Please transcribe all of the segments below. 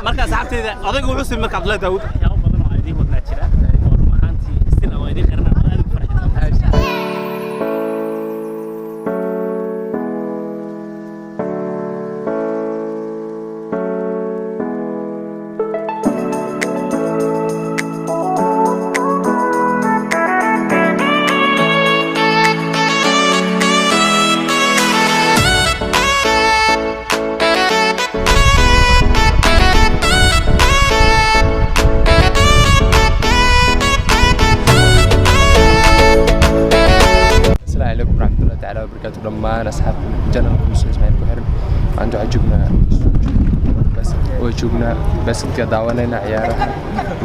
Marka asxaabteyda, odaygu wuxuu sameeyey marka Cabdullaahi Daawud Waxyaabo badan oo aan idiin wadnaa jira oo run ahaantii still aan idiin qarinaa oo aad ugu farxi doontaa. Asalaamu calaykum waraxmatullahi tacaala wabarakaatu. Dhammaan asxaabta channelka Muuse Ismaaciil ku xiran, maanta waxaan joognaa bas oo joognaa basketka, daawanayna ciyaaraha.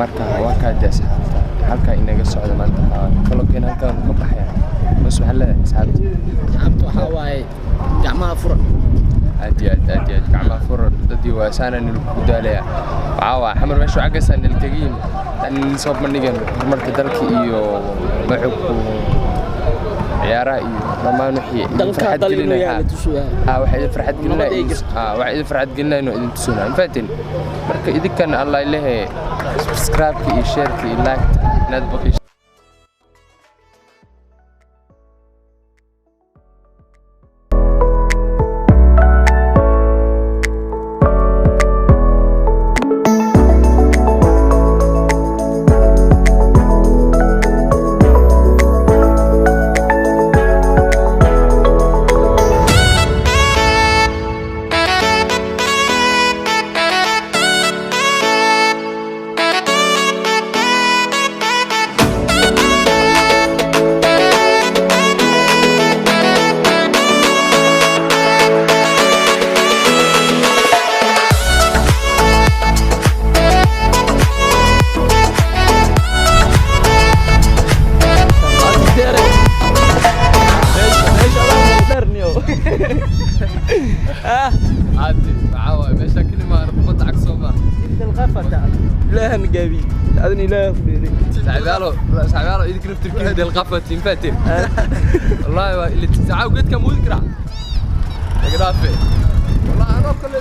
Marka waa kaadi asxaabta, halkaa inaga socda. Maanta vlogkeena halkaan ka baxaya. Bas waxaan leedahay asxaabta. Asxaabta waxaa waaye gacmaha furan. Aad iyo aad, aad iyo aad, gacmaha furan. Dadii waa saana nilku daalaya. Waxaa waa Xamar meesha cagaysaa nilkaga yimid in soo bandhigan horumarka dalka iyo wuxuu ciyaaraha iyo dhammaan wixii idin Dalka farxad dal inuu gelinaya. yahay la tusuyaa. Waxa idin farxad Nabad ay gelinaya jirto. Waxa idin farxad gelinaya inuu idin tusunaa mafahateen. Marka idinkan Allah lehe subscribe-ka iyo share-ka iyo like-ta inaad baqish. Meesha adaa dheerniyo. Caadi waxaa waaye meesha keli maahan, kubadda cag soo maaha. Ilaahan gaabi adina, ilaaha ku dheeray. Saaxiibayaalo, saaxiibayaalo, idinka naftirkiina delqafatiin faateen. Wallaahi waa ila saacaw geedka moodi karaa laga dhaafe. Wallaahi anoo kale.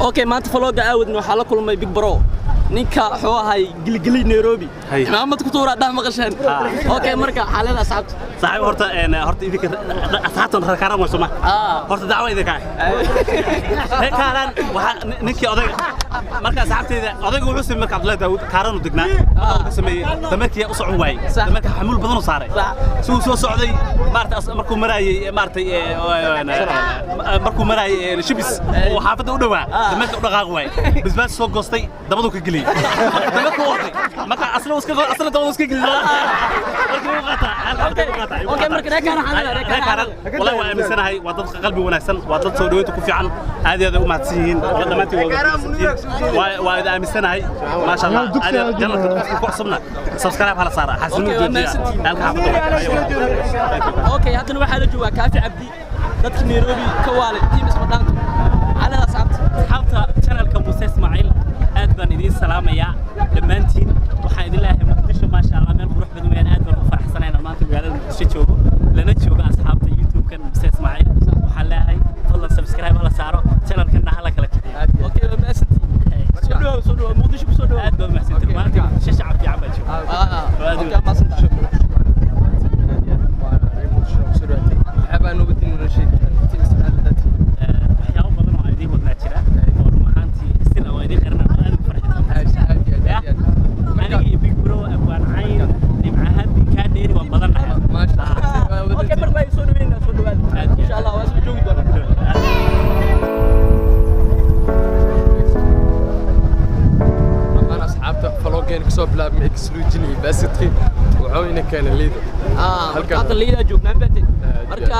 Okay, maanta vlogga aawadna waxaa la kulmay big bro, ninka wuxuu ahay gilgili Nairobi. Hay. Cimaamad ku tuuraa dhah maqasheen. Okay, marka xaalada asxaabta. Saaxiib, horta horta idinka asxaabtan reer Kaaraan waa soma. Horta dacwo idinka ah reer Kaaraan. Waxaa ninkii odayga, marka asxaabteyda, odayga wuxuu sameeyey marka Cabdullaahi Daawud Kaaraan u degnaa wuxuu ka sameeyey dameerkii u socon waayey. Dameerka xamuul badan u saaray. Siduu soo socday maaragtay, markuu maraayey maaragtay markuu maraayey Shibis oo xaafadda u dhowaa, dameerka u dhaqaaqi waayey. Basbaas soo goostay, dabaduu ka geliyey, dameerka u orday. Marka asna uu iska asna dabaduu iska geliyey. Marka wuu qaataa. Okay, marka reer Kaaraan xaalada, reer Kaaraan. Wallahi waa aaminsanahay, waa dad qalbi wanaagsan, waa dad soo dhaweynta ku fiican. Aad iyo aad ay u mahadsan yihiin. Wala dhammaantiin waa wada mahadsantihiin. Waa idin aaminsanahay, maasha Allah. Aad iyo aad channelka qofka ku cusubna subscribe hala saara xasilnimo. Okay, waa joojiya mahadsantihiin. halka xaafadda. Okay, haddana waxaa la joogaa Kaafi Cabdi, dadka Nairobi ka waalay, team Isma Dhaanto. Xaalada asxaabta. Asxaabta channelka Muuse Ismaaciil, aad baan idiin salaamayaa dhammaantiin. Waxaan idin leeyahay Muqdisho maasha Allah, meel qurux badan weeyaan. Aad baan ugu faraxsanahay inaan maanta magaalada Muqdisho joogo, lana joogo asxaabta YouTube-kan Muuse Ismaaciil. Waxaan leeyahay fadlan subscribe hala saaro channelkana, hala kala kiciyo. Okay, waa mahadsantihiin. Soo dhawow, soo dhawow, Muqdisho ku soo dhawow. Aad baa mahadsantihiin. Maanta Muqdisho shacab fiican baa jooga. Okay, waa mahadsantahay. Waxyaabaa noo badin noo sheegi kartaa team Ismaaciil dad. Kasoo bilaabmay Isluujin iyo baasidkii, wuxuu ina keenay Liido. Marka hadda Liidaa joognaa, fahanteen? Marka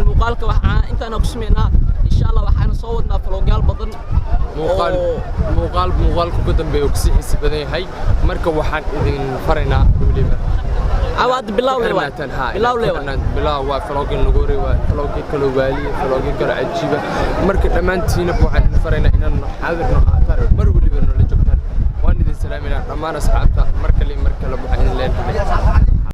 muuqaalka waxaa intaana ku sameynaa. Insha Allah waxaana soo wadnaa vlogyaal badan. Muuqaal muuqaal muuqaalku ka dambeeya oo kasii xiisi badan yahay. Marka waxaan idin faraynaa weliba Caawa hadda bilaaw le waay. Bilaaw le waay. Bilaaw waa vlogin lagu horay, waa vlogin kaloo waaliya, vlogin kaloo cajiiba. Marka dhammaantiina waxaan idin faraynaa inaan xaadirno aataan, mar weliba noola joogtaan. Waan idin salaaminaa dhammaan asxaabta. Mar kale, mar kale waxaan idin leenahay